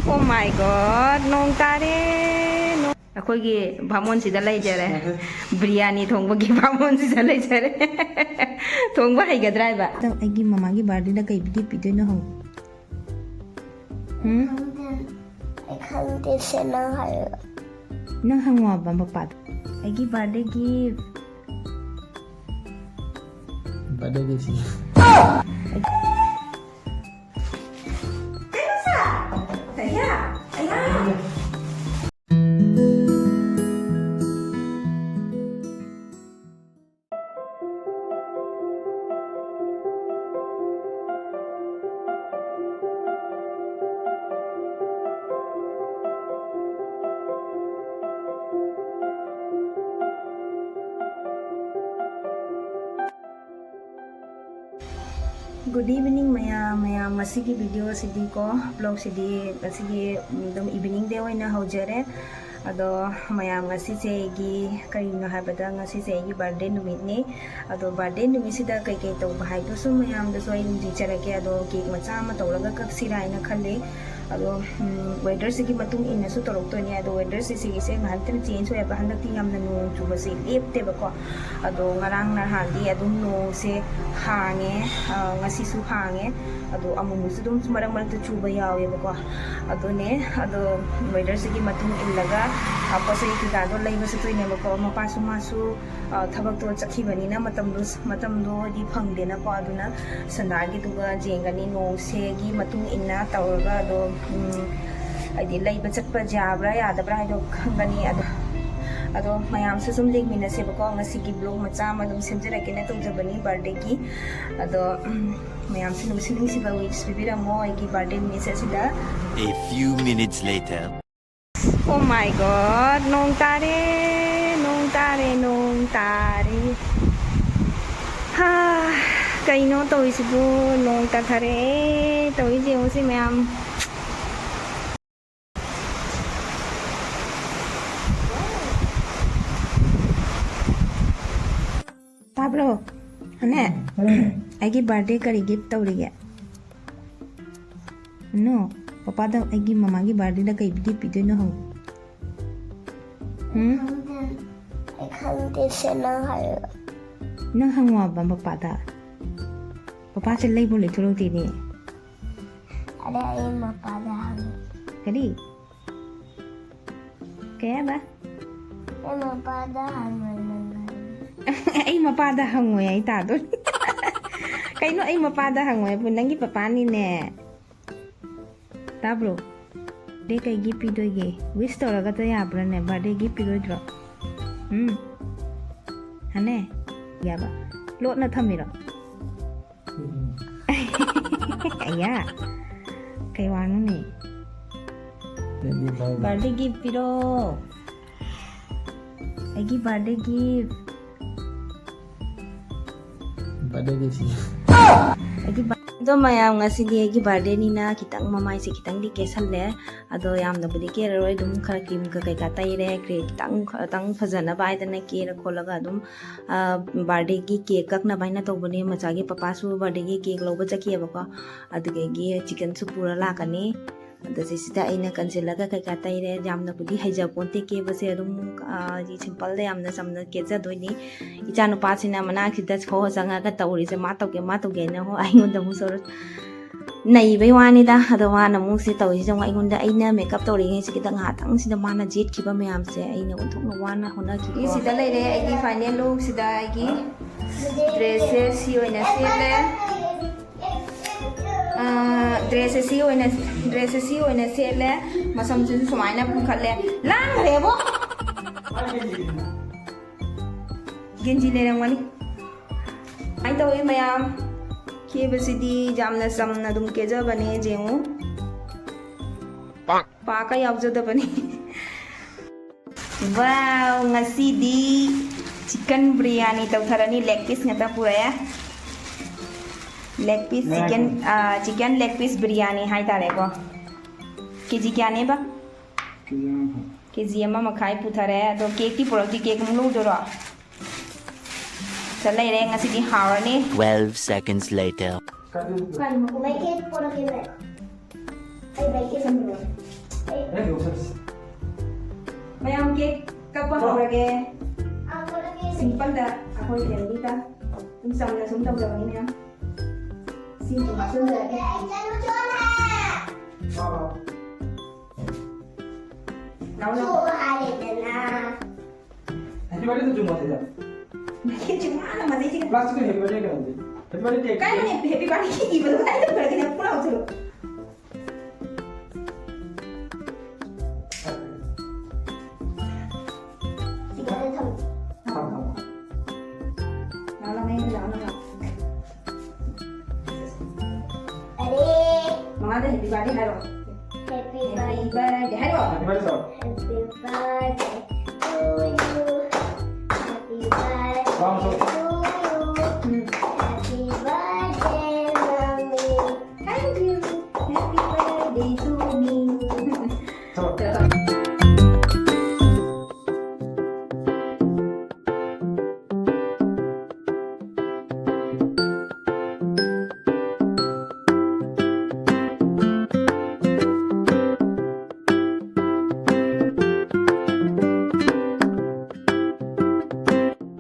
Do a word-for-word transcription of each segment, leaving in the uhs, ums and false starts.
Oh my God, ꯅꯣꯡ ꯇꯥꯔꯦ, ꯅꯣꯡ꯫ ꯑꯩꯈꯣꯏꯒꯤ ꯕꯥꯃꯣꯟꯁꯤꯗ ꯂꯩꯖꯔꯦ꯫ ꯕꯤꯔꯌꯥꯅꯤ ꯊꯣꯡꯕꯒꯤ ꯕꯥꯃꯣꯟꯁꯤꯗ ꯂꯩꯖꯔꯦ꯫ ꯊꯣꯡꯕ ꯍꯩꯒꯗ꯭ꯔꯥ ꯍꯥꯏꯕ? ꯑꯩꯒꯤ ꯃꯃꯥꯒꯤ ꯕꯥꯔꯗꯦꯗ ꯀꯩ ꯒꯤꯐ ꯄꯤꯗꯣꯏꯅꯣ ꯍꯪꯉꯨ꯫ ꯎꯝ? ꯈꯪꯗꯦ꯫ ꯑꯩ ꯈꯪꯗꯦ, ꯁꯦ ꯅꯪ ꯍꯥꯏꯔꯣ꯫ ꯅꯪ ꯍꯪꯉꯣꯕ ꯃꯄꯥꯗꯣ꯫ ꯑꯩꯒꯤ ꯕꯥꯔꯗꯦ ꯒꯤꯐ꯫ ꯕꯥꯔꯗꯦ ꯒꯤꯐ꯫ Good evening ꯃꯌꯥꯝ, ꯃꯌꯥꯝ ꯉꯁꯤꯒꯤ video ꯁꯤꯗꯤꯀꯣ, vlog ꯁꯤꯗꯤ ꯉꯁꯤꯒꯤ ꯑꯗꯨꯝ evening ꯗ ꯑꯣꯏꯅ ꯍꯧꯖꯔꯦ꯫ ꯑꯗꯣ ꯃꯌꯥꯝ, ꯉꯁꯤꯁꯦ ꯑꯩꯒꯤ, ꯀꯔꯤꯅꯣ ꯍꯥꯏꯕꯗ, ꯉꯁꯤꯁꯦ ꯑꯩꯒꯤ ꯕꯥꯔꯗꯦ ꯅꯨꯃꯤꯠꯅꯤ꯫ ꯑꯗꯣ ꯕꯥꯔꯗꯦ ꯅꯨꯃꯤꯠꯁꯤꯗ ꯀꯩꯀꯩ ꯇꯧꯕ ꯍꯥꯏꯕꯗꯨꯁꯨ ꯃꯌꯥꯝꯗꯁꯨ ꯑꯩ ꯑꯗꯨꯝ ꯂꯤꯖꯔꯛꯀꯦ꯫ ꯑꯗꯣ ꯀꯦꯛ ꯃꯆꯥ ꯑꯃ ꯇꯧꯔꯒ ꯀꯛꯁꯤꯔꯥ ꯍꯥꯏꯅ ꯈꯜꯂꯤ꯫ ꯑꯗꯣ ꯎꯝ, ꯋꯦꯗꯔꯁꯤꯒꯤ ꯃꯇꯨꯡ ꯏꯟꯅꯁꯨ ꯇꯧꯔꯛꯇꯣꯏꯅꯦ꯫ ꯑꯗꯣ ꯋꯦꯗꯔꯁꯦ ꯁꯤꯒꯤꯁꯦ ꯉꯥꯏꯍꯥꯛꯇꯪ ꯆꯦꯟꯖ ꯑꯣꯏꯌꯦꯕ, ꯍꯟꯗꯛꯇꯤ ꯌꯥꯝꯅ ꯅꯣꯡ ꯆꯨꯕꯁꯦ ꯂꯦꯞꯇꯦꯕꯀꯣ꯫ ꯑꯗꯣ ꯉꯔꯥꯡ ꯅꯍꯥꯟꯗꯤ ꯑꯗꯨꯝ ꯅꯣꯡꯁꯦ ꯍꯥꯡꯉꯦ, ꯑ, ꯉꯁꯤꯁꯨ ꯍꯥꯡꯉꯦ꯫ ꯑꯗꯣ ꯑꯃꯨꯛꯃꯨꯛꯁꯨ ꯑꯗꯨꯝ ꯃꯔꯛ ꯃꯔꯛꯇ ꯆꯨꯕ ꯌꯥꯎꯋꯦꯕꯀꯣ꯫ ꯑꯗꯨꯅꯦ, ꯑꯗꯣ ꯋꯦꯗꯔꯁꯤꯒꯤ ꯃꯇꯨꯡ ꯏꯜꯂꯒ, ꯑ, ꯄꯣꯠ ꯆꯩ ꯀꯩꯀꯥꯗꯣ ꯂꯩꯕ ꯆꯠꯇꯣꯏꯅꯦꯕꯀꯣ꯫ ꯃꯄꯥꯁꯨ ꯃꯥꯁꯨ, ꯑ, ꯊꯕꯛꯇꯣ ꯆꯠꯈꯤꯕꯅꯤꯅ ꯃꯇꯝꯗꯣ, ꯃꯇꯝꯗꯣꯗꯤ ꯐꯪꯗꯦꯅꯀꯣ꯫ ꯑꯗꯨꯅ ꯁꯟꯗꯥꯒꯤꯗꯨꯒ ꯌꯦꯡꯒꯅꯤ, ꯅꯣꯡꯁꯦꯒꯤ ꯃꯇꯨꯡ ꯏꯟꯅ ꯇꯧꯔꯒ꯫ ꯑꯗꯣ, ꯎꯝ, ꯍꯥꯏꯗꯤ ꯂꯩꯕ ꯆꯠꯄ ꯌꯥꯕ꯭ꯔꯥ ꯌꯥꯗꯕ꯭ꯔꯥ ꯍꯥꯏꯗꯣ ꯈꯪꯒꯅꯤ꯫ ꯑꯗꯣ, ꯑꯗꯣ ꯃꯌꯥꯝꯁꯨ ꯁꯨꯝ ꯌꯦꯡꯃꯤꯟꯅꯁꯦꯕꯀꯣ꯫ ꯉꯁꯤꯒꯤ vlog ꯃꯆꯥ ꯑꯃ ꯑꯗꯨꯝ ꯁꯦꯝꯖꯔꯛꯀꯦꯅ ꯇꯧꯖꯕꯅꯤ ꯕꯥꯔꯗꯦꯒꯤ꯫ ꯑꯗꯣ, ꯎꯝ, ꯃꯌꯥꯝꯁꯨ ꯅꯨꯡꯁꯤ ꯅꯨꯡꯁꯤꯕ wish ꯄꯤꯕꯤꯔꯝꯃꯣ ꯑꯩꯒꯤ ꯕꯥꯔꯗꯦ ꯅꯨꯃꯤꯠꯁꯦ ꯑꯁꯤꯗ꯫ A few minutes later. Oh my God, ꯅꯣꯡ ꯇꯥꯔꯦ, ꯅꯣꯡ ꯇꯥꯔꯦ, ꯅꯣꯡ ꯇꯥꯔꯦ꯫ ꯍꯥ, ꯀꯩꯅꯣ ꯇꯧꯔꯤꯁꯤꯕꯨ? ꯅꯣꯡ ꯇꯥꯊꯔꯛꯑꯦ, ꯇꯧꯔꯤꯁꯦ ꯌꯦꯡꯉꯨꯁꯤ ꯃꯌꯥꯝ꯫ ꯇꯥꯕ꯭ꯔꯣ? ꯑꯅꯦ, ꯑꯩꯒꯤ ꯕꯥꯔꯗꯦ ꯀꯔꯤ ꯒꯤꯐ ꯇꯧꯔꯤꯒꯦ? No. ꯄꯄꯥꯗ ꯑꯩꯒꯤ ꯃꯃꯥꯒꯤ ꯕꯥꯔꯗꯦꯗ ꯀꯩ ꯒꯤꯐ ꯄꯤꯗꯣꯏꯅꯣ ꯍꯪꯉꯨ꯫ ꯎꯝ? ꯈꯪꯗꯦ꯫ ꯑꯩ ꯈꯪꯗꯦ, ꯁꯦ ꯅꯪ ꯍꯥꯏꯔꯣ꯫ ꯅꯪ ꯍꯪꯉꯣ ꯍꯥꯏꯕ ꯄꯄꯥꯗ꯫ ꯄꯄꯥꯁꯦ ꯂꯩꯕꯨ ꯂꯩꯊꯣꯔꯛꯇꯦꯅꯦ꯫ ꯑꯗꯩ ꯑꯩ ꯃꯄꯥꯗ ꯍꯪꯉꯦ꯫ ꯀꯔꯤ? ꯀꯩ ꯍꯥꯏꯕ? ꯑꯩ ꯃꯄꯥꯗ ꯍꯪꯉꯣ ꯅꯪ ꯍꯥꯏꯔꯣ꯫ ꯑꯩ ꯃꯄꯥꯗ ꯍꯪꯉꯣꯏ ꯑꯩ ꯇꯥꯗꯣꯏ꯫ ꯀꯩꯅꯣ ꯑꯩ ꯃꯄꯥꯗ ꯍꯪꯉꯣꯏ ꯍꯥꯏꯕꯨ? ꯅꯪꯒꯤ ꯄꯄꯥꯅꯤꯅꯦ꯫ ꯇꯥꯕ꯭ꯔꯣ? ꯕꯥꯔꯗꯦ ꯀꯩ ꯒꯤꯐ ꯄꯤꯗꯣꯏꯒꯦ? ꯋꯤꯁ ꯇꯧꯔꯒꯇ ꯌꯥꯕ꯭ꯔꯥꯅꯦ? ꯕꯥꯔꯗꯦ ꯒꯤꯐ ꯄꯤꯔꯣꯏꯗ꯭ꯔꯣ? ꯎꯝ? ꯍꯅꯦ? ꯌꯥꯕ? ꯂꯣꯠꯅ ꯊꯝꯃꯤꯔꯣ? ꯑꯌꯥ, ꯀꯩ ꯋꯥꯅꯣꯅꯦ? ꯕꯥꯔꯗꯦ ꯒꯤꯐ ꯄꯤꯔꯣ꯫ ꯑꯩꯒꯤ ꯕꯥꯔꯗꯦ ꯒꯤꯐ꯫ ꯕꯥꯔꯗꯦ ꯒꯤꯐ꯫ ꯑꯩꯒꯤ ꯕꯥ-, ꯑꯗꯣ ꯃꯌꯥꯝ, ꯉꯁꯤꯗꯤ ꯑꯩꯒꯤ ꯕꯥꯔꯗꯦꯅꯤꯅ ꯈꯤꯇꯪ ꯃꯃꯥꯏꯁꯦ ꯈꯤꯇꯪꯗꯤ ꯀꯦꯁꯜꯂꯦ꯫ ꯑꯗꯣ ꯌꯥꯝꯅꯕꯨꯗꯤ ꯀꯦꯔꯔꯣꯏ, ꯑꯗꯨꯝ ꯈꯔ ꯀ꯭ꯔꯤꯝ ꯀꯩꯀꯥ ꯇꯩꯔꯦ, ꯀ꯭ꯔꯤꯝ ꯈꯤꯇꯪ ꯈꯤꯇꯪ ꯐꯖꯅꯕ ꯍꯥꯏꯗꯅ ꯀꯦꯔ ꯈꯣꯠꯂꯒ ꯑꯗꯨꯝ, ꯑ, ꯕꯥꯔꯗꯦꯒꯤ ꯀꯦꯛ ꯀꯛꯅꯕ ꯍꯥꯏꯅ ꯇꯧꯕꯅꯦ꯫ ꯃꯆꯥꯒꯤ ꯄꯄꯥꯁꯨ ꯕꯥꯔꯗꯦꯒꯤ ꯀꯦꯛ ꯂꯧꯕ ꯆꯠꯈꯤꯑꯕꯀꯣ, ꯑꯗꯨꯗꯒꯤ ꯆꯤꯛꯀꯟꯁꯨ ꯄꯨꯔ ꯂꯥꯛꯀꯅꯤ꯫ ꯑꯗ ꯁꯤꯁꯤꯗ ꯑꯩꯅ ꯀꯟꯁꯤꯜꯂꯒ ꯀꯩꯀꯥ ꯇꯩꯔꯦ꯫ ꯌꯥꯝꯅꯕꯨꯗꯤ ꯍꯩꯖꯄꯣꯟꯇꯦ ꯀꯦꯕꯁꯦ, ꯑꯗꯨꯝ, ꯑ, ꯁꯤꯝꯄꯜꯗ ꯌꯥꯝꯅ ꯆꯝꯅ ꯀꯦꯖꯗꯣꯏꯅꯤ꯫ ꯏꯆꯥ ꯅꯨꯄꯥꯁꯤꯅ ꯃꯅꯥꯛꯁꯤꯗ ꯍꯣ ꯍꯣ ꯆꯪꯉꯒ ꯇꯧꯔꯤꯁꯦ, ꯃꯥ ꯇꯧꯒꯦ ꯃꯥ ꯇꯧꯒꯦꯅ ꯍꯣ ꯑꯩꯉꯣꯟꯗ ꯑꯃꯨꯛ ꯁꯣꯔ ꯅꯩꯕꯩ ꯋꯥꯅꯤꯗ꯫ ꯑꯗꯣ ꯃꯥꯅ ꯑꯃꯨꯛ ꯁꯤ ꯇꯧꯔꯤꯁꯦ ꯑꯃꯨꯛ ꯑꯩꯉꯣꯟꯗ, ꯑꯩꯅ ꯃꯦꯀꯞ ꯇꯧꯔꯤꯉꯩꯁꯤꯗ ꯉꯥꯏꯍꯥꯛꯇꯪꯁꯤꯗ ꯃꯥꯅ ꯖꯦꯠꯈꯤꯕ ꯃꯌꯥꯝꯁꯦ ꯑꯩꯅ ꯑꯣꯟꯊꯣꯛꯅ ꯋꯥꯅ ꯍꯣꯠꯅꯈꯤꯀꯣ꯫ ꯁꯤꯗ ꯂꯩꯔꯦ ꯑꯩꯒꯤ ꯐꯥꯏꯅꯦꯜ ꯂꯨꯛꯁꯤꯗ ꯑꯩꯒꯤ ꯗ꯭ꯔꯦꯁꯁꯦ ꯁꯤ ꯑꯣꯏꯅ ꯁꯦꯠꯂꯦ꯫ ꯑꯥ, ꯗ꯭ꯔꯦꯁꯁꯦ ꯁꯤ ꯑꯣꯏꯅ, ꯗ꯭ꯔꯦꯁꯁꯦ ꯁꯤ ꯑꯣꯏꯅ ꯁꯦꯠꯂꯦ꯫ ꯃꯁꯝꯁꯤꯁꯨ ꯁꯨꯃꯥꯏꯅ ꯄꯨꯟꯈꯠꯂꯦ꯫ ꯂꯥꯡꯈ꯭ꯔꯦꯕꯣ꯫ ꯒꯦꯟꯖꯤ ꯂꯩꯔꯝꯒꯅꯤ꯫ ꯀꯃꯥꯏꯅ ꯇꯧꯏ ꯃꯌꯥꯝ? ꯀꯦꯕꯁꯤꯗꯤ ꯌꯥꯝꯅ ꯆꯝꯅ ꯑꯗꯨꯝ ꯀꯦꯖꯕꯅꯦ, ꯌꯦꯡꯉꯨ꯫ ꯄꯥꯛꯀ ꯌꯥꯎꯖꯗꯕꯅꯤ꯫ ꯋꯥꯎ, ꯉꯁꯤꯗꯤ ꯆꯤꯛꯀꯟ ꯕꯤꯔꯌꯥꯅꯤ ꯇꯧꯊꯔꯅꯤ꯫ ꯂꯦꯒ ꯄꯤꯁ ꯉꯥꯛꯇ ꯄꯨꯔꯛꯑꯦ꯫ Leg piece chicken, chicken leg piece biryani ꯍꯥꯏꯇꯥꯔꯦꯀꯣ꯫ ꯀꯦ ꯖꯤ ꯀꯌꯥꯅꯦꯕ? ꯀꯦ ꯖꯤ ꯑꯃ ꯃꯈꯥꯏ ꯄꯨꯊꯔꯦ꯫ ꯑꯗꯣ ꯀꯦꯛꯇꯤ ꯄꯨꯔꯛꯇ꯭ꯔꯤ, ꯀꯦꯛ ꯑꯃꯨꯛ ꯂꯧꯗꯣꯏꯔꯣ? ꯁꯤꯗ ꯂꯩꯔꯦ, ꯉꯁꯤꯗꯤ ꯍꯥꯎꯔꯅꯤ꯫ Twelve seconds later. ꯃꯩꯈꯦꯠ ꯄꯣꯔꯛꯀꯦ ꯚꯥꯏ꯫ ꯑꯩ ꯕꯦꯛꯀꯤ ꯁꯝꯕ꯭ꯔꯣ? ꯑꯩ ꯅꯪ ꯌꯣꯛꯁꯟꯁꯤ꯫ ꯃꯌꯥꯝ ꯀꯦꯛ ꯀꯛꯄ ꯍꯧꯔꯒꯦ꯫ ꯁꯤꯝꯄꯜꯗ ꯑꯩꯈꯣꯏ ꯐꯦꯃꯤꯂꯤꯗ ꯁꯨꯝ ꯆꯝꯅ ꯁꯨꯝ ꯇꯧꯖꯕꯅꯤ ꯃꯌꯥꯝ꯫ ꯁꯤ ꯁꯨꯝ ꯍꯥꯞꯆꯤꯟꯖꯔꯒꯦ꯫ ꯂꯥꯛꯑꯣ, ꯂꯥꯛꯑꯣ꯫ Happy birthday ꯇꯧ ꯆꯨꯝꯃꯣ ꯁꯤꯗ꯫ ꯅꯪꯒꯤ ꯆꯨꯝꯃꯥꯅ ꯃꯁꯤꯁꯤꯒ꯫ Plastic ꯇ happy birthday ꯀꯩꯅꯣꯗꯤ? Happy birthday tape꯫ ꯀꯥꯏꯗꯅꯦ happy birthday ꯏꯕꯗꯣ? ꯀꯗꯥꯏꯗ ꯄꯨꯔꯛꯏꯅꯣ? ꯄꯨꯔꯛꯑꯣ ꯆꯠꯂꯣ꯫ ꯁꯤꯗ ꯊꯝꯃꯣ꯫ ꯊꯝꯃꯣ, ꯊꯝꯃꯣ꯫ ꯂꯥꯛꯑꯣ, ꯂꯥꯛꯑꯣ, ꯃꯌꯥꯏꯗ ꯂꯥꯛꯑꯣ, ꯂꯥꯛꯑꯣ꯫ ꯑꯔꯦ꯫ ꯃꯃꯥꯗ happy birthday ꯍꯥꯏꯔꯣ꯫ Happy birthday ꯍꯥꯏꯔꯣ꯫ Happy birthday ꯇꯧꯔꯣ꯫ Happy birthday to you. Happy birthday to you. Um. Happy birthday, mommy. Thank you. Happy birthday to me. ꯆꯠꯂꯣ꯫ ꯆꯠꯂꯣ꯫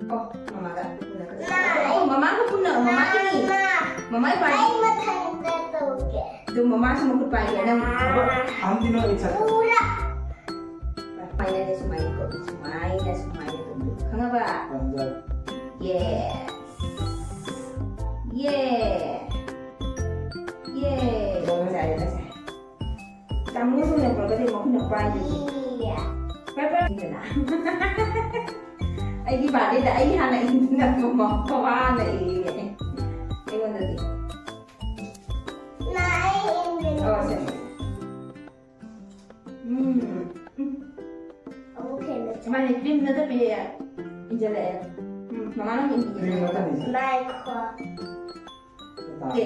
ꯑꯣ, ꯃꯃꯥꯒ꯫ ꯑꯣ, ꯃꯃꯥꯒ ꯄꯨꯟꯅ, ꯃꯃꯥꯒꯤꯅꯤ꯫ ꯃꯃꯥ꯫ ꯃꯃꯥ ꯏꯕꯥꯅꯤ꯫ ꯑꯩ ꯃꯊꯪꯗ ꯇꯧꯒꯦ꯫ ꯑꯗꯨ ꯃꯃꯥꯁꯨ ꯃꯈꯨꯠ ꯄꯥꯏꯒꯦ, ꯅꯪ꯫ ꯑꯕ, ꯑꯝꯗꯤ ꯅꯣ ꯏꯠꯁ꯫ ꯄꯨꯔꯥ꯫ ꯁꯨꯃꯥꯏꯅꯅꯦ, ꯁꯨꯃꯥꯏꯅ ꯀꯣ, ꯁꯨꯃꯥꯏꯅ, ꯁꯨꯃꯥꯏꯅ ꯇꯧꯗꯣꯏ꯫ ꯈꯪꯉꯕ? ꯈꯪꯖꯔꯦ꯫ Yes꯫ Yeah꯫ Yeah꯫ ꯌꯥꯔꯦ꯫ ꯐꯖꯔꯦ, ꯐꯖꯔꯦ꯫ ꯆꯥꯃꯁ ꯑꯣꯏꯅ ꯄꯨꯔꯛꯀꯗꯣꯏ, ꯃꯈꯨꯠꯅ ꯄꯥꯏꯗꯣꯏꯅꯤ꯫ ꯏꯌꯥ꯫ ꯄꯥꯏ, ꯄꯥꯏ꯫ ꯑꯩꯒꯤ birthday ꯗ ꯑꯩ ꯍꯥꯟꯅ ꯏꯟꯅꯕ ꯃꯃꯥꯅ ꯏꯔꯦ ꯑꯩꯉꯣꯟꯗꯗꯤ꯫ ꯅꯥ, ꯑꯩ ꯏꯟꯒꯦ꯫ ꯑꯣ, ꯁꯦ, ꯁꯦ꯫ ꯎꯝ꯫ ꯑꯃꯨꯛ ꯍꯦꯟꯅ ꯆꯥ-, ꯃꯥꯅꯦ, cream ꯅꯠꯇꯕꯤ ꯏꯟꯖꯜꯂꯛꯑꯦ꯫ ꯎꯝ, ꯃꯃꯥꯅ ꯑꯃꯨꯛ ꯏꯟꯕꯤꯒꯦ꯫ Cream ꯅꯠꯇꯕꯤ꯫ ꯉꯥꯏꯈꯣ꯫ ꯑꯣꯀꯦ꯫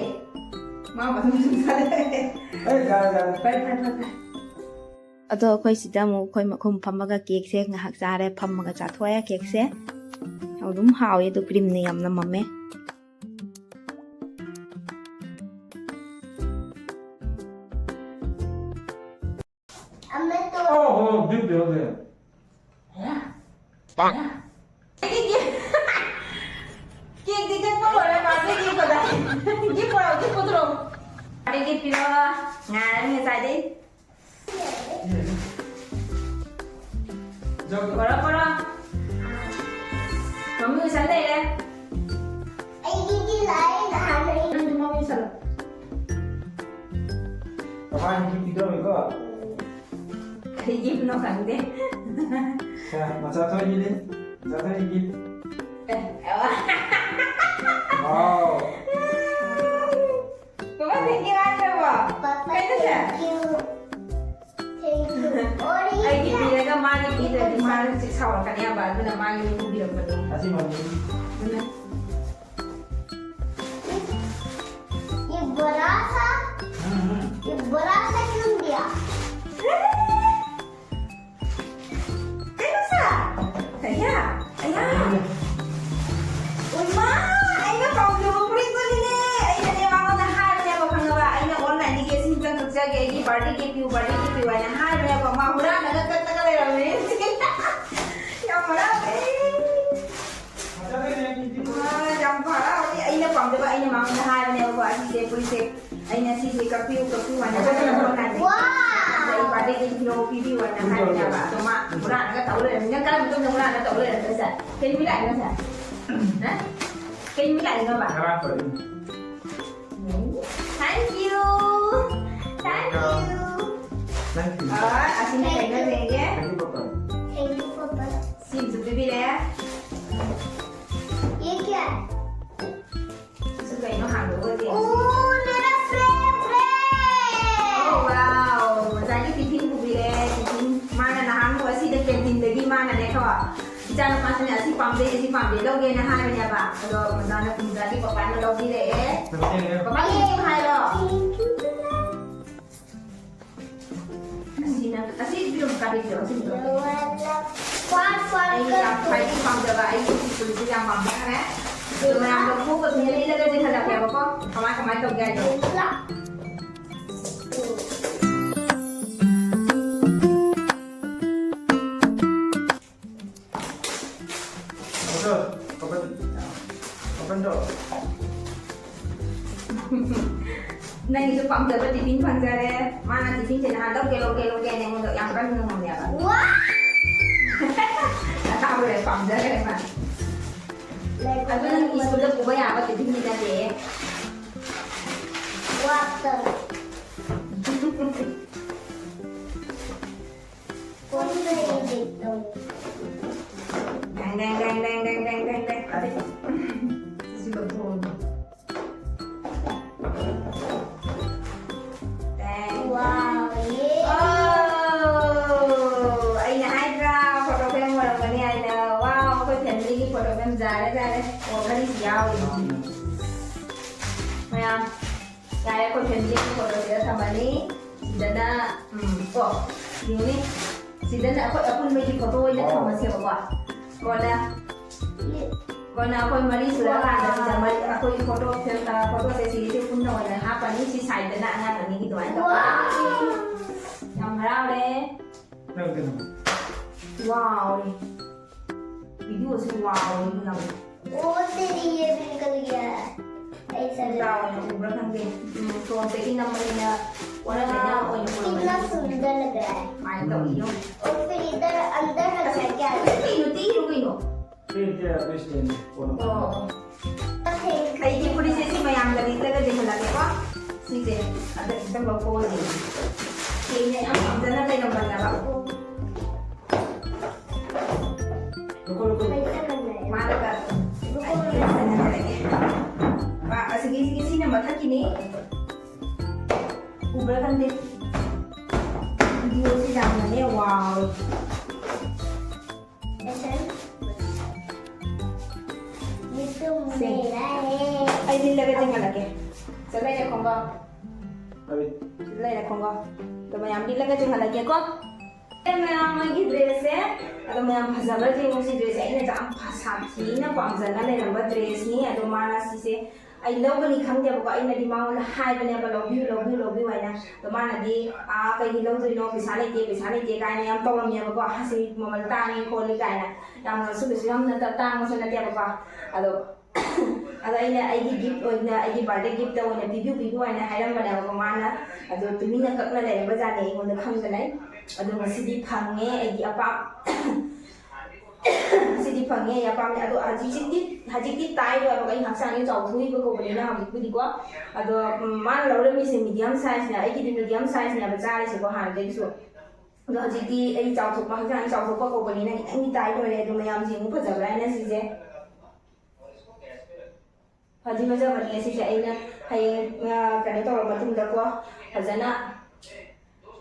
ꯃꯥ ꯃꯊꯪ ꯃꯊꯪ ꯆꯥꯔꯦ꯫ ꯑꯦ, ꯌꯥꯔꯦ, ꯌꯥꯔꯦ꯫ ꯐꯔꯦ, ꯐꯔꯦ, ꯐꯔꯦ, ꯐꯔꯦ꯫ ꯑꯗꯣ ꯑꯩꯈꯣꯏ ꯁꯤꯗ ꯑꯃꯨꯛ ꯑꯩꯈꯣꯏ ꯃꯈꯨꯝ ꯐꯝꯃꯒ ꯀꯦꯛꯁꯦ ꯉꯥꯏꯍꯥꯛ ꯆꯥꯔꯦ, ꯐꯝꯃꯒ ꯆꯥꯊꯣꯛꯑꯦ ꯀꯦꯛꯁꯦ꯫ ꯑꯗꯨꯝ ꯍꯥꯎꯋꯦ, ꯑꯗꯣ cream ꯅ ꯌꯥꯝ ꯅꯝꯃꯝꯃꯦ꯫ ꯑꯃꯦꯠꯇꯣ꯫ ꯑꯣ ꯍꯣ, ꯕꯤꯞ ꯌꯥꯎꯗꯦ꯫ ꯍꯦ? ꯄꯥꯛ꯫ ꯀꯦꯛꯇꯤ ꯀꯛꯄ ꯂꯣꯏꯔꯦ, ꯕꯥꯔꯗꯦ ꯒꯤꯐ ꯀꯗꯥꯏ? ꯒꯤꯐ ꯄꯨꯔꯛꯑꯣ, ꯒꯤꯐ ꯄꯨꯊꯣꯔꯛꯑꯣ꯫ ꯕꯥꯔꯗꯦ ꯒꯤꯐ ꯄꯤꯔꯣ꯫ ꯉꯥꯏꯔꯅꯤ ꯉꯁꯥꯏꯗꯩ꯫ ꯄꯨꯔꯛꯑꯣ, ꯄꯨꯔꯛꯑꯣ꯫ ꯃꯃꯤ ꯎꯁꯟ ꯂꯩꯔꯦ꯫ ꯑꯩꯒꯤꯗꯤ ꯂꯥꯛꯑꯦ ꯅꯍꯥꯟ ꯑꯩ꯫ ꯅꯪꯁꯨ ꯃꯃꯤ ꯎꯁꯜꯂꯣ꯫ ꯀꯃꯥꯏꯅ ꯒꯤꯐ ꯄꯤꯗꯧꯔꯤꯀꯣ? ꯀꯔꯤ ꯒꯤꯐꯅꯣ ꯈꯪꯗꯦ꯫ ꯁꯦ, ꯃꯆꯥ ꯊꯣꯏꯒꯤꯅꯤ꯫ ꯃꯆꯥ ꯊꯣꯏꯒꯤ ꯒꯤꯐ꯫ ꯑꯦ, ꯑꯦ꯫ ꯋꯥꯎ꯫ ꯕꯕꯥ, thank you ꯍꯥꯏꯗ꯭ꯔꯕꯣ? ꯄꯥꯄꯥ, ꯀꯩꯅꯣꯁꯦ? Thank you꯫ Thank you꯫ ꯑꯩꯒꯤ ꯄꯤꯔꯒ ꯃꯥꯒꯤ ꯄꯤꯗ꯭ꯔꯗꯤ ꯃꯥꯅ ꯍꯧꯖꯤꯛ ꯁꯥꯎꯔꯛꯀꯅꯦꯕ, ꯑꯗꯨꯅ ꯃꯥꯒꯤ ꯄꯨꯕꯤꯔꯛꯄꯅꯦ꯫ ꯑꯁꯤ ꯃꯃꯤ꯫ ꯑꯗꯨꯅ ये बड़ा सा, हम्म, हम्म। ये बड़ा सा क्यों दिया? ꯀꯩꯅꯣ ꯁꯥ? ꯑꯌꯥ, ꯑꯌꯥ꯫ ꯎꯃꯥ, ꯑꯩꯅ ꯄꯥꯝꯖꯕ ꯐꯨꯔꯤꯠꯇꯨꯅꯤꯅꯦ꯫ ꯑꯩꯅꯅꯦ ꯃꯉꯣꯟꯗ ꯍꯥꯏꯕꯅꯦꯕ, ꯈꯪꯉꯕ? ꯑꯩꯅ online ꯗꯒꯤ ꯑꯁꯤ ꯑꯝꯇꯪ ꯀꯛꯆꯒꯦ, ꯑꯩꯒꯤ birthday gift ꯄꯤꯌꯨ, birthday gift ꯄꯤꯌꯨ ꯍꯥꯏꯅ ꯍꯥꯏꯕꯅꯦꯕ꯫ ꯃꯥ ꯍꯨꯔꯥꯟꯂꯒ ꯀꯛꯇꯒ ꯂꯩꯔꯝꯃꯦ꯫ ꯌꯥꯝ ꯍꯔꯥꯎꯋꯦ꯫ ꯃꯥ ꯌꯥꯝ ꯍꯔꯥꯎꯋꯦ꯫ ꯑꯩꯅ ꯄꯥꯝꯖꯕ, ꯑꯩꯅ ꯃꯉꯣꯟꯗ ꯍꯥꯏꯕꯅꯦꯕꯀꯣ, ꯑꯁꯤꯁꯦ ꯐꯨꯔꯤꯠꯁꯦ ꯑꯩꯅ ꯁꯤꯁꯦ ꯀꯛꯄꯤꯌꯨ, ꯀꯛꯄꯤꯌꯨ ꯍꯥꯏꯅ ꯍꯥꯏꯕ ꯀꯥꯟꯗ, ꯋꯥꯎ! ꯑꯗ ꯑꯩ birthday gift ꯄꯤꯔꯛꯑꯣ, ꯄꯤꯕꯤꯌꯨ ꯍꯥꯏꯅ ꯍꯥꯏꯕꯅꯦꯕ꯫ ꯑꯗꯣ ꯃꯥ ꯍꯨꯔꯥꯟꯂꯒ ꯇꯧ ꯂꯩꯔꯝꯃꯤ꯫ ꯅꯪ ꯀꯔꯝꯕ ꯃꯇꯝꯗ ꯍꯨꯔꯥꯟꯂꯒ ꯇꯧ ꯂꯩꯔꯝꯃꯤ ꯍꯥꯏꯁꯦ? ꯀꯩ ꯅꯨꯃꯤꯠ ꯂꯥꯛꯏꯅꯣ ꯁꯦ? ꯍꯥ? ꯀꯩ ꯅꯨꯃꯤꯠ ꯂꯥꯛꯏꯅꯣꯕ? ꯉꯔꯥꯡ ꯄꯨꯔꯛꯏꯅꯤ꯫ Thank you. Thank you. ꯅꯪ ꯁꯤꯁꯦ ꯑ, ꯑꯁꯤꯅ ꯀꯩꯅꯣ ꯌꯦꯡꯒꯦ꯫ ꯀꯔꯤ ꯄꯣꯠꯇꯣ? ꯀꯩꯅꯣ ꯄꯣꯠꯇꯣ꯫ ꯁꯤꯃꯁꯨ ꯄꯤꯕꯤꯔꯦ꯫ ये क्या है? ꯁꯤꯁꯨ ꯀꯩꯅꯣ ꯍꯥꯡꯗꯣꯛꯑꯒ ꯌꯦꯡꯁꯤ꯫ ओ, मेरा फेवरेट! Oh, wow! ꯉꯁꯥꯏꯒꯤ tiffin ꯄꯨꯕꯤꯔꯦ, tiffin꯫ ꯃꯥꯅ ꯅꯍꯥꯟꯃꯨꯛ ꯑꯁꯤꯗ canteen ꯗꯒꯤ ꯃꯥꯅꯅꯦꯀꯣ, ꯏꯆꯥꯅꯨꯄꯥꯁꯤꯅ ꯑꯁꯤ ꯄꯥꯝꯖꯩ, ꯑꯁꯤ ꯄꯥꯝꯖꯩ, ꯂꯧꯒꯦꯅ ꯍꯥꯏꯕꯅꯦꯕ꯫ ꯑꯗꯣ ꯃꯆꯥꯅ ꯄꯨꯖꯥꯒꯤ ꯄꯄꯥꯅ ꯂꯧꯕꯤꯔꯛꯑꯦ꯫ ꯄꯄꯥ, ꯀꯩꯅꯣ ꯍꯥꯏꯔꯣ? ꯑꯁꯤꯅ, ꯑꯁꯤ ꯄꯤꯔꯝ ꯀꯥꯕꯤꯔꯣ, ꯑꯁꯤ ꯄꯤꯔꯝ꯫ ꯐꯥꯠ, ꯐꯥꯠ ꯑꯩꯅ ꯌꯥꯝ ꯀꯛꯄ꯫ ꯈ꯭ꯋꯥꯏꯗꯒꯤ ꯄꯥꯝꯖꯕ ꯑꯩꯒꯤ ꯁ꯭ꯀꯨꯜꯁꯦ ꯌꯥꯝ ꯄꯥꯝꯖꯈ꯭ꯔꯦ꯫ ꯑꯗꯣ ꯃꯌꯥꯝꯗ ꯈꯣꯡꯒ ꯊꯨꯅ ꯂꯤꯠꯂꯒ ꯆꯦꯟꯍꯜꯂꯛꯀꯦꯕꯀꯣ꯫ ꯀꯃꯥꯏ, ꯀꯃꯥꯏ ꯇꯧꯒꯦ ꯍꯥꯏꯗꯣ꯫ ꯅꯪꯒꯤꯁꯨ ꯄꯥꯝꯖꯕ ꯇꯤꯐꯤꯟ ꯐꯪꯖꯔꯦ꯫ ꯃꯥꯅ ꯇꯤꯐꯤꯟꯁꯦ ꯅꯍꯥꯟ ꯂꯧꯒꯦ, ꯂꯧꯒꯦ, ꯂꯧꯒꯦꯅ ꯑꯩꯉꯣꯟꯗ ꯌꯥꯝ ꯀꯟꯅ ꯉꯝꯃꯦꯕ꯫ ꯋꯥ! ꯑꯇꯥꯕꯗ ꯄꯥꯝꯖꯔꯦ ꯃꯥ꯫ ꯑꯗꯨ ꯅꯪ ꯁ꯭ꯀꯨꯜꯗ ꯄꯨꯕ ꯌꯥꯕ ꯇꯤꯐꯤꯟꯗꯤ ꯅꯠꯇꯦ꯫ ꯋꯥꯇꯔ꯫ ꯀꯣꯟꯅ ꯌꯦꯡꯒꯦ ꯇꯧ꯫ ꯗꯦꯡ, ꯗꯦꯡ, ꯗꯦꯡ꯫ ꯑꯗꯩ, ꯁꯤꯁꯨ ꯂꯧꯊꯣꯛꯑꯣ꯫ ꯗꯦꯡ꯫ ꯋꯥꯎ, ꯌꯦ꯫ ꯑꯣ, ꯑꯩꯅ ꯍꯥꯏꯗ꯭ꯔꯥ, photo frame ꯑꯣꯏꯔꯝꯒꯅꯤ ꯍꯥꯏꯅ꯫ ꯋꯥꯎ, ꯑꯩꯈꯣꯏ family ꯒꯤ photo frame ꯌꯥꯔꯦ, ꯌꯥꯔꯦ꯫ ꯑꯣ, ꯈꯔꯤꯁꯨ ꯌꯥꯎꯔꯤ꯫ ꯃꯌꯥꯝ꯫ ꯌꯥꯔꯦ, ꯑꯩꯈꯣꯏ family ꯒꯤ photo ꯁꯤꯗ ꯊꯝꯃꯅꯤ꯫ ꯁꯤꯗꯅ, ꯎꯝ, ꯀꯣ, ꯌꯦꯡꯉꯨꯅꯦ꯫ ꯁꯤꯗꯅ ꯑꯩꯈꯣꯏ ꯑꯄꯨꯟꯕꯒꯤ photo ꯑꯣꯏꯅ ꯊꯝꯃꯁꯦꯕꯀꯣ꯫ ꯀꯣꯟꯅ, ꯀꯣꯟꯅ ꯑꯩꯈꯣꯏ ꯃꯔꯤ ꯁꯨꯔꯀꯥꯟꯗ ꯁꯤꯗ ꯃꯔꯤ, ꯑꯩꯈꯣꯏꯒꯤ photo frame, ꯑ, photo ꯁꯦ ꯁꯤꯒꯤꯁꯦ ꯄꯨꯟꯅ ꯑꯣꯏꯅ ꯍꯥꯞꯄꯅꯤ꯫ ꯁꯤ side ꯇꯅ ꯑꯉꯥꯡ ꯑꯅꯤꯒꯤ ꯑꯗꯨꯃꯥꯏꯅ ꯇꯧꯔꯒ꯫ ꯌꯥꯝ ꯍꯔꯥꯎꯔꯦ꯫ ꯅꯪ ꯀꯩꯅꯣ? ꯋꯥꯎꯔꯦ꯫ Video ꯁꯤ ꯋꯥꯎꯔꯦ ꯌꯥꯝ꯫ वो तेरी ये भी निकल गया है। ऐसा ꯆꯥꯎꯅ ꯎꯕ꯭ꯔꯥ ꯈꯪꯗꯦ꯫ ꯎꯝ, ꯐꯣꯟꯁꯦ ꯏꯅꯝꯃꯅꯤꯅ ꯑꯣꯟꯅ ꯇꯩꯅ ꯑꯣꯏꯅ ꯎꯔꯕꯅꯤ꯫ कितना सुंदर लग रहा है। ꯀꯃꯥꯏꯅ ꯇꯧꯔꯤꯅꯣ? और फिर इधर अंदर रखा क्या है? ꯀꯩꯅꯣ ꯇꯤꯔꯨ ꯀꯩꯅꯣ? ꯁꯤ ꯏꯆꯦ ꯑꯩꯈꯣꯏ stand ꯄꯣꯠ ꯑꯃ꯫ ꯑꯣ꯫ ꯑꯩꯒꯤ ꯐꯨꯔꯤꯠꯁꯦ ꯁꯤ ꯃꯌꯥꯝꯒ ꯂꯤꯠꯂꯒ ꯂꯤꯍꯜꯂꯛꯀꯦꯀꯣ꯫ ꯁꯤꯁꯦ ꯑꯗ ꯈꯤꯇꯪ ꯂꯧꯊꯣꯛꯑꯣ꯫ ꯁꯤꯅꯦ ꯌꯥꯝ ꯄꯥꯝꯖꯅ ꯂꯩꯔꯝꯕꯅꯦꯕ꯫ ꯂꯧꯊꯣꯛ, ꯂꯧꯊꯣꯛ꯫ ꯃꯥꯅꯒ ꯂꯧꯊꯣꯛ꯫ ꯑꯁꯤꯒꯤ, ꯁꯤꯒꯤ, ꯁꯤꯅ ꯃꯊꯛꯀꯤꯅꯤ꯫ ꯎꯕ꯭ꯔꯥ ꯈꯪꯗꯦ꯫ Video ꯁꯤ ꯌꯥꯝꯅꯅꯦ ꯋꯥꯎ꯫ ये तो मेरा है। ꯑꯩ ꯂꯤꯠꯂꯒ ꯆꯤꯡꯍꯜꯂꯛꯀꯦ꯫ ꯁꯤꯗ ꯂꯩꯔꯦ ꯈꯣꯡꯒ꯭ꯔꯥꯎ꯫ ꯁꯤꯗ ꯂꯩꯔꯦ ꯈꯣꯡꯒ꯭ꯔꯥꯎ꯫ ꯑꯗꯣ ꯃꯌꯥꯝ ꯂꯤꯠꯂꯒ ꯆꯤꯡꯍꯜꯂꯛꯀꯦꯀꯣ꯫ ꯑꯦ ꯃꯌꯥꯝ, ꯃꯣꯏꯒꯤ dress ꯁꯦ꯫ ꯑꯗꯣ ꯃꯌꯥꯝ ꯐꯖꯕ꯭ꯔꯥ ꯌꯦꯡꯉꯨ꯫ ꯁꯤ dress ꯁꯦ ꯑꯩꯅ ꯌꯥꯝ ꯐ-, ꯁꯥꯊꯤꯅ ꯄꯥꯝꯖꯅ ꯂꯩꯔꯝꯕ dress ꯅꯤ꯫ ꯑꯗꯣ ꯃꯥꯅ ꯁꯤꯁꯦ ꯑꯩ ꯂꯧꯒꯅꯤ ꯈꯪꯗꯦꯕꯀꯣ꯫ ꯑꯩꯅꯗꯤ ꯃꯉꯣꯟꯗ ꯍꯥꯏꯕꯅꯦꯕ, "ꯂꯧꯕꯤꯌꯨ, ꯂꯧꯕꯤꯌꯨ, ꯂꯧꯕꯤꯌꯨ" ꯍꯥꯏꯅ꯫ ꯑꯗꯣ ꯃꯥꯅꯗꯤ, "ꯑꯥ, ꯀꯩꯒꯤ ꯂꯧꯗꯣꯏꯅꯣ? ꯄꯩꯁꯥ ꯂꯩꯇꯦ, ꯄꯩꯁꯥ ꯂꯩꯇꯦ" ꯀꯥꯏꯅ ꯌꯥꯝ ꯇꯧꯔꯝꯃꯦꯕꯀꯣ꯫ "ꯑꯁꯤ ꯃꯃꯜ ꯇꯥꯡꯉꯤ ꯈꯣꯠꯂꯤ" ꯀꯥꯏꯅ꯫ ꯌꯥꯝꯅꯁꯨ ꯀꯩꯁꯨ ꯌꯥꯝꯅ ꯇ-, ꯇꯥꯡꯕꯁꯨ ꯅꯠꯇꯦꯕꯀꯣ꯫ ꯑꯗꯣ ꯑꯗꯣ ꯑꯩꯅ ꯑꯩꯒꯤ ꯒꯤꯐ ꯑꯣꯏꯅ, ꯑꯩꯒꯤ ꯕꯥꯔꯗꯦ ꯒꯤꯐꯇ ꯑꯣꯏꯅ ꯄꯤꯕꯤꯌꯨ, ꯄꯤꯕꯤꯌꯨ ꯍꯥꯏꯅ ꯍꯥꯏꯔꯝꯕꯅꯦꯕꯀꯣ ꯃꯥꯅ꯫ ꯑꯗꯣ ꯇꯨꯃꯤꯟꯅ ꯀꯛꯅ ꯂꯩꯔꯕꯖꯥꯠꯅꯦ ꯑꯩꯉꯣꯟꯗ ꯈꯪꯗꯅ꯫ ꯑꯗꯣ ꯉꯁꯤꯗꯤ ꯐꯪꯉꯦ ꯑꯩꯒꯤ ꯑꯄꯥꯝ ꯉꯁꯤꯗꯤ ꯐꯪꯉꯦ ꯑꯩ ꯑꯄꯥꯝꯕ꯫ ꯑꯗꯣ ꯍꯧꯖꯤꯛ ꯍꯧꯖꯤꯛꯇꯤ, ꯍꯧꯖꯤꯛꯇꯤ ꯇꯥꯏꯠ ꯑꯣꯏꯕ, ꯑꯩ ꯍꯛꯆꯥꯡꯁꯦ ꯆꯥꯎꯊꯣꯛꯏꯕ ꯀꯧꯕꯅꯤꯅ ꯍꯧꯖꯤꯛꯄꯨꯗꯤꯀꯣ꯫ ꯑꯗꯣ ꯎꯝ, ꯃꯥꯅ ꯂꯧꯔꯝꯃꯤꯁꯦ ꯃꯤꯗꯤꯌꯝ ꯁꯥꯏꯖꯅꯦ, ꯑꯩꯒꯤꯗꯤ ꯃꯤꯗꯤꯌꯝ ꯁꯥꯏꯖꯅꯦꯕ ꯆꯥꯔꯤꯁꯦꯀꯣ ꯍꯥꯟꯅꯗꯒꯤꯁꯨ꯫ ꯑꯗꯣ ꯍꯧꯖꯤꯛꯇꯤ ꯑꯩ ꯆꯥꯎꯊꯣꯛꯄ, ꯍꯛꯆꯥꯡ ꯆꯥꯎꯊꯣꯛꯄ ꯀꯧꯕꯅꯤꯅ ꯈꯤꯇꯪꯗꯤ ꯇꯥꯏꯠ ꯑꯣꯏꯔꯦ꯫ ꯑꯗꯣ ꯃꯌꯥꯝꯁꯦ ꯌꯦꯡꯉꯨ, ꯐꯖꯕ꯭ꯔꯥ ꯍꯥꯏꯅ ꯁꯤꯁꯦ꯫ ꯐꯗꯤ ꯐꯖꯕꯅꯦ ꯁꯤꯁꯦ꯫ ꯑꯩꯅ ꯍꯌꯦꯡ, ꯑ, ꯀꯩꯅꯣ ꯇꯧꯔ ꯃꯇꯨꯡꯗꯀꯣ ꯐꯖꯅ,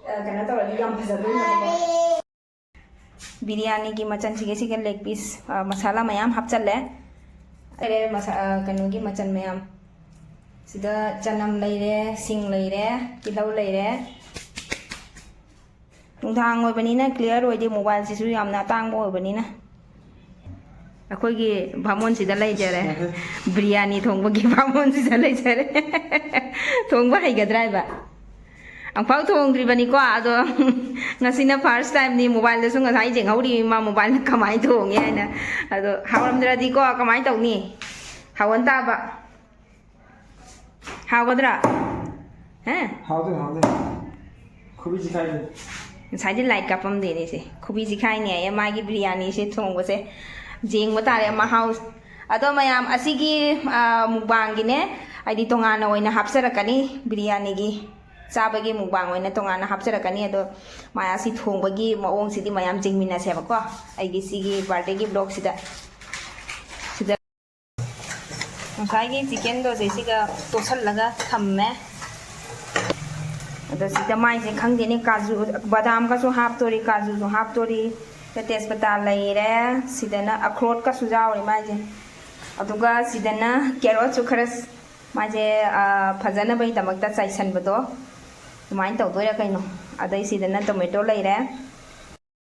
ꯑ, ꯀꯩꯅꯣ ꯇꯧꯔꯗꯤ ꯌꯥꯝ ꯐꯖꯗꯣꯏꯅꯦꯕꯀꯣ꯫ ꯕꯤꯔꯌꯥꯅꯤꯒꯤ ꯃꯆꯜꯁꯤꯒ ꯁꯤꯒ ꯂꯦꯒ ꯄꯤꯁ, ꯑ, ꯃꯁꯥꯂꯥ ꯃꯌꯥꯝ ꯍꯥꯞꯆꯜꯂꯦ꯫ ꯂꯩꯔꯦ ꯃꯁꯥ-, ꯑ, ꯀꯩꯅꯣꯒꯤ ꯃꯆꯜ ꯃꯌꯥꯝ꯫ ꯁꯤꯗ ꯆꯅꯝ ꯂꯩꯔꯦ, ꯁꯤꯡ ꯂꯩꯔꯦ, ꯇꯤꯜꯍꯧ ꯂꯩꯔꯦ꯫ ꯅꯨꯡꯗꯥꯡ ꯑꯣꯏꯕꯅꯤꯅ ꯀ꯭ꯂꯤꯌꯥꯔ ꯑꯣꯏꯗꯦ, ꯃꯣꯕꯥꯏꯜꯁꯤꯁꯨ ꯌꯥꯝꯅ ꯑꯇꯥꯡꯕ ꯑꯣꯏꯕꯅꯤꯅ꯫ ꯑꯩꯈꯣꯏꯒꯤ ꯕꯥꯃꯣꯟꯁꯤꯗ ꯂꯩꯖꯔꯦ꯫ ꯕꯤꯔꯌꯥꯅꯤ ꯊꯣꯡꯕꯒꯤ ꯕꯥꯃꯣꯟꯁꯤꯗ ꯂꯩꯖꯔꯦ꯫ ꯊꯣꯡꯕ ꯍꯩꯒꯗ꯭ꯔꯥ ꯍꯥꯏꯕ? ꯑꯃꯨꯛꯐꯥꯎ ꯊꯣꯡꯗ꯭ꯔꯤꯕꯅꯤꯀꯣ, ꯑꯗꯣ ꯉꯁꯤꯅ ꯐꯥꯔꯁ ꯇꯥꯏꯝꯅꯤ꯫ ꯃꯣꯕꯥꯏꯜꯗꯁꯨ ꯉꯁꯥꯏ ꯌꯦꯡꯍꯧꯔꯤ ꯃꯥ ꯃꯣꯕꯥꯏꯜꯗ ꯀꯃꯥꯏꯅ ꯊꯣꯡꯉꯦ ꯍꯥꯏꯅ꯫ ꯑꯗꯣ ꯍꯥꯎꯔꯝꯗ꯭ꯔꯗꯤꯀꯣ ꯀꯃꯥꯏꯅ ꯇꯧꯅꯤ? ꯍꯥꯎꯍꯟ ꯇꯥꯕ꯫ ꯍꯥꯎꯒꯗ꯭ꯔꯥ? ꯍꯥ? ꯍꯥꯎꯗꯣꯏꯅꯤ, ꯍꯥꯎꯗꯣꯏꯅꯤ꯫ ꯈꯨꯕꯤ ꯆꯤꯈꯥꯏꯗꯣꯏꯅꯤ꯫ ꯉꯁꯥꯏꯗꯤ ꯂꯥꯏꯠ ꯀꯥꯞꯄꯝꯗꯦꯅꯦ ꯁꯦ꯫ ꯈꯨꯕꯤ ꯆꯤꯈꯥꯏꯅꯦꯌꯦ ꯃꯥꯒꯤ ꯕꯤꯔꯌꯥꯅꯤꯁꯦ ꯊꯣꯡꯕꯁꯦ꯫ ꯌꯦꯡꯕ ꯇꯥꯔꯦ ꯃꯍꯥꯎ꯫ ꯑꯗꯣ ꯃꯌꯥꯝ ꯑꯁꯤꯒꯤ, ꯑ, ꯃꯨꯛꯕꯥꯡꯒꯤꯅꯦ, ꯍꯥꯏꯗꯤ ꯇꯣꯉꯥꯟꯅ ꯑꯣꯏꯅ ꯍꯥꯞꯆꯔꯛꯀꯅꯤ ꯕꯤꯔꯌꯥꯅꯤꯒꯤ꯫ ꯆꯥꯕꯒꯤ ꯃꯨꯛꯕꯥꯡ ꯑꯣꯏꯅ ꯇꯣꯉꯥꯟꯅ ꯍꯥꯞꯆꯔꯛꯀꯅꯤ꯫ ꯑꯗꯣ ꯃꯥ ꯑꯁꯤ ꯊꯣꯡꯕꯒꯤ ꯃꯑꯣꯡꯁꯤꯗꯤ ꯃꯌꯥꯝ ꯌꯦꯡꯃꯤꯟꯅꯁꯦꯕꯀꯣ꯫ ꯑꯩꯒꯤ ꯁꯤꯒꯤ ꯕꯥꯔꯗꯦꯒꯤ ꯕ꯭ꯂꯣꯛꯁꯤꯗ꯫ ꯁꯤꯗ ꯉꯁꯥꯏꯒꯤ ꯆꯤꯀꯦꯟꯗꯣ ꯁꯤꯒ ꯇꯣꯠꯁꯜꯂꯒ ꯊꯝꯃꯦ꯫ ꯑꯗꯣ ꯁꯤꯗ ꯃꯥꯏꯁꯦ ꯈꯪꯗꯦꯅꯦ, ꯀꯥꯖꯨ, ꯕꯗꯥꯝꯒꯁꯨ ꯍꯥꯞꯇꯣꯔꯤ, ꯀꯥꯖꯨꯁꯨ ꯍꯥꯞꯇꯣꯔꯤ꯫ ꯁꯤꯗ ꯇꯦꯖꯄꯇꯥ ꯂꯩꯔꯦ, ꯁꯤꯗꯅ ꯑꯈ꯭ꯔꯣꯠꯀꯁꯨ ꯌꯥꯎꯔꯤ ꯃꯥꯏꯁꯦ꯫ ꯑꯗꯨꯒ ꯁꯤꯗꯅ ꯀꯦꯔꯣꯠꯁꯨ ꯈꯔ ꯃꯥꯁꯦ, ꯑ, ꯐꯖꯅꯕꯒꯤꯗꯃꯛꯇ ꯆꯥꯏꯁꯟꯕꯗꯣ ꯑꯗꯨꯃꯥꯏꯅ ꯇꯧꯗꯣꯏꯔꯥ ꯀꯩꯅꯣ꯫ ꯑꯗꯩ ꯁꯤꯗꯅ ꯇꯣꯃꯦꯇꯣ ꯂꯩꯔꯦ꯫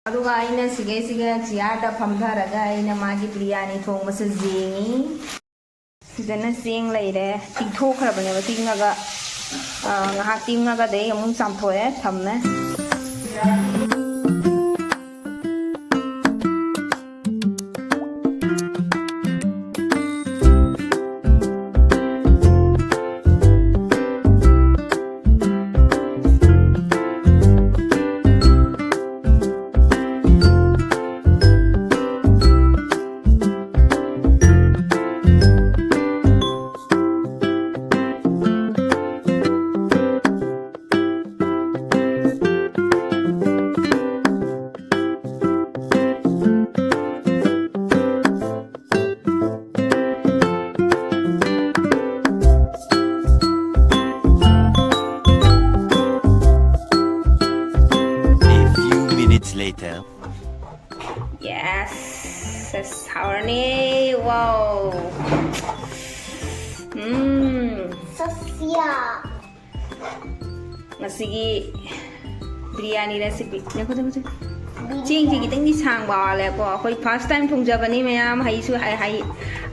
ꯑꯗꯨꯒ ꯑꯩꯅ ꯁꯤꯒꯩꯁꯤꯒ ꯆꯤꯌꯥꯔꯗ ꯐꯝꯊꯔꯒ ꯑꯩꯅ ꯃꯥꯒꯤ ꯕꯤꯔꯌꯥꯅꯤ ꯊꯣꯡꯕꯁꯦ ꯌꯦꯡꯉꯤ꯫ ꯁꯤꯗꯅ ꯆꯦꯡ ꯂꯩꯔꯦ, ꯇꯤꯡꯊꯣꯛꯈ꯭ꯔꯕꯅꯦꯕ, ꯇꯤꯡꯉꯒ, ꯑ, ꯉꯥꯏꯍꯥꯛ ꯇꯤꯡꯉꯒ ꯑꯗꯩ ꯑꯃꯨꯛ ꯆꯥꯝꯊꯣꯛꯑꯦ, ꯊꯝꯃꯦ꯫ ꯅꯦ, wow. ꯎꯝ, Sofia. ꯉꯁꯤꯒꯤ ꯕꯤꯔꯌꯥꯅꯤ recipe꯫ ꯉꯥꯏꯈꯣ, ꯉꯥꯏꯈꯣ, ꯉꯥꯏꯈꯣ꯫ ꯆꯦꯡꯁꯤ ꯈꯤꯇꯪꯗꯤ ꯁꯥꯡꯕ ꯋꯥꯠꯂꯦꯀꯣ꯫ ꯑꯩꯈꯣꯏ first time ꯊꯣꯡꯖꯕꯅꯤ ꯃꯌꯥꯝ꯫ ꯍꯩꯁꯨ ꯍꯩ, ꯍꯩ,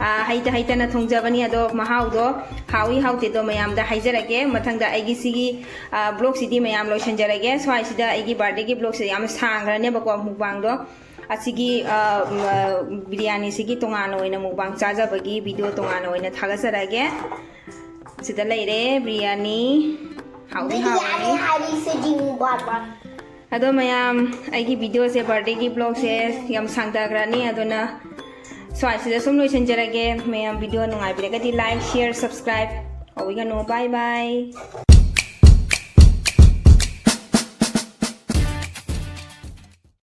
ꯑ, ꯍꯩꯇ ꯍꯩꯇꯅ ꯊꯣꯡꯖꯕꯅꯤ꯫ ꯑꯗꯣ ꯃꯍꯥꯎꯗꯣ ꯍꯥꯎꯏ ꯍꯥꯎꯇꯦꯗꯣ ꯃꯌꯥꯝꯗ ꯍꯥꯏꯖꯔꯒꯦ꯫ ꯃꯊꯪꯗ ꯑꯩꯒꯤ ꯁꯤꯒꯤ, ꯑ, vlogꯁꯤꯗꯤ ꯃꯌꯥꯝ ꯂꯣꯏꯁꯤꯟꯖꯔꯒꯦ꯫ ꯁ꯭ꯋꯥꯏꯁꯤꯗ ꯑꯩꯒꯤ birthdayꯒꯤ vlogꯁꯦ ꯌꯥꯝ ꯁꯥꯡꯈ꯭ꯔꯅꯦꯕꯀꯣ, mukbangꯗꯣ꯫ ꯑꯁꯤꯒꯤ, ꯑ, ꯎꯝ, ꯑ, ꯕꯤꯔꯌꯥꯅꯤꯁꯤꯒꯤ ꯇꯣꯉꯥꯟꯅ ꯑꯣꯏꯅ mukbang ꯆꯥꯖꯕꯒꯤ video ꯇꯣꯉꯥꯟꯅ ꯑꯣꯏꯅ ꯊꯥꯒꯠꯆꯔꯒꯦ꯫ ꯁꯤꯗ ꯂꯩꯔꯦ ꯕꯤꯔꯌꯥꯅꯤ꯫ ꯍꯥꯎꯗꯤ Biryani ꯍꯥꯎꯔꯅꯤ꯫ Hari Sejing Barbar. ꯑꯗꯣ ꯃꯌꯥꯝ, ꯑꯩꯒꯤ videoꯁꯦ, birthdayꯒꯤ vlogꯁꯦ ꯌꯥꯝ ꯁꯥꯡꯊꯈ꯭ꯔꯅꯤ꯫ ꯑꯗꯨꯅ ꯁ꯭ꯋꯥꯏꯁꯤꯗ ꯁꯨꯝ ꯂꯣꯏꯁꯤꯟꯖꯔꯒꯦ꯫ ꯃꯌꯥꯝ video ꯅꯨꯡꯉꯥꯏꯕꯤꯔꯒꯗꯤ like, share, subscribe ꯇꯧꯕꯤꯒꯅꯨ꯫ Bye bye.